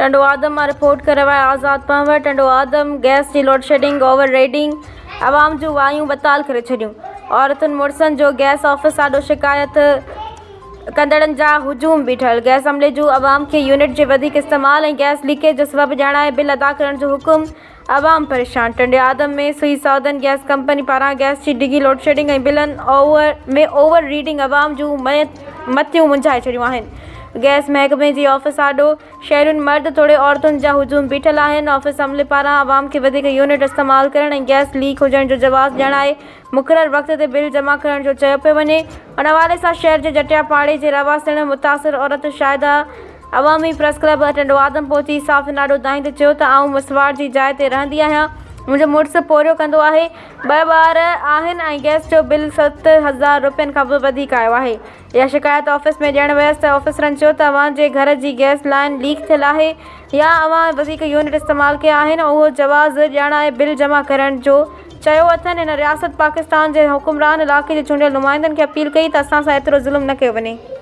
ٽنڊوآدم مان رپورٽ ڪري رهيو آهي آزاد پنهور ٽنڊوآدم گئس جي لوڊشيڊنگ اوور ريڊنگ عوام جون وايون بتال ڪري ڇڏيون عورتن مڙسن جو گئس آفيس آڏو شڪايت ڪندڙن جا هجوم بيٺل گئس عملي جو عوام کي يونٽ جي وڌيڪ استعمال ۽ گئس ليڪيج جو سبب ڄاڻائي بل ادا ڪرڻ جو حڪم عوام پريشان ٽنڊوآدم ۾ سوئي سائودرن گئس ڪمپني پاران گئس جي ڊگهي لوڊشيڊنگ ۽ بلن ۾ اوور ريڊنگ عوام جون متيون منجهائي ڇڏيون آهن گئس محڪمي جي آفيس آڏو شهرين مرد توڙي عورتن جا هجوم بيٺل آهن، آفيس عملي پاران عوام کي وڌيڪ يونٽ استعمال ڪرڻ ۽ گئس ليڪ هجڻ جو جواز ڄاڻائي مقرر وقت تي بل جمع ڪرڻ جو چيو پيو وڃي، ان حوالي سان شهر جي جٽيا پاڙي جي رهواسڻ متاثر عورت شاهده عوامي پريس ڪلب ٽنڊوآدم پهچي صحافين آڏو دانهيندي چيو ته آئون مسواڙ جي جاء تي رهندي آهيان منهنجو مڙس پورهيو ڪندو آهي ٻه ٻار آهن ۽ گئس جو بل 7000 روپين کان به وڌيڪ آيو آهي. اها شڪايت آفيس ۾ ڏيڻ ويس ته آفيسرن چيو ته اوهان جي گهر جي گئس لائين ليڪ ٿيل آهي يا اوهان وڌيڪ يونٽ استعمال ڪيا آهن اهو جواز ڄاڻائي بل جمع ڪرڻ جو چيو اٿن هن رياست پاڪستان جي حڪمران علائقي جي چونڊيل نمائندن کي اپيل ڪئي ته اسان سان ايترو ظلم نه ڪيو وڃي.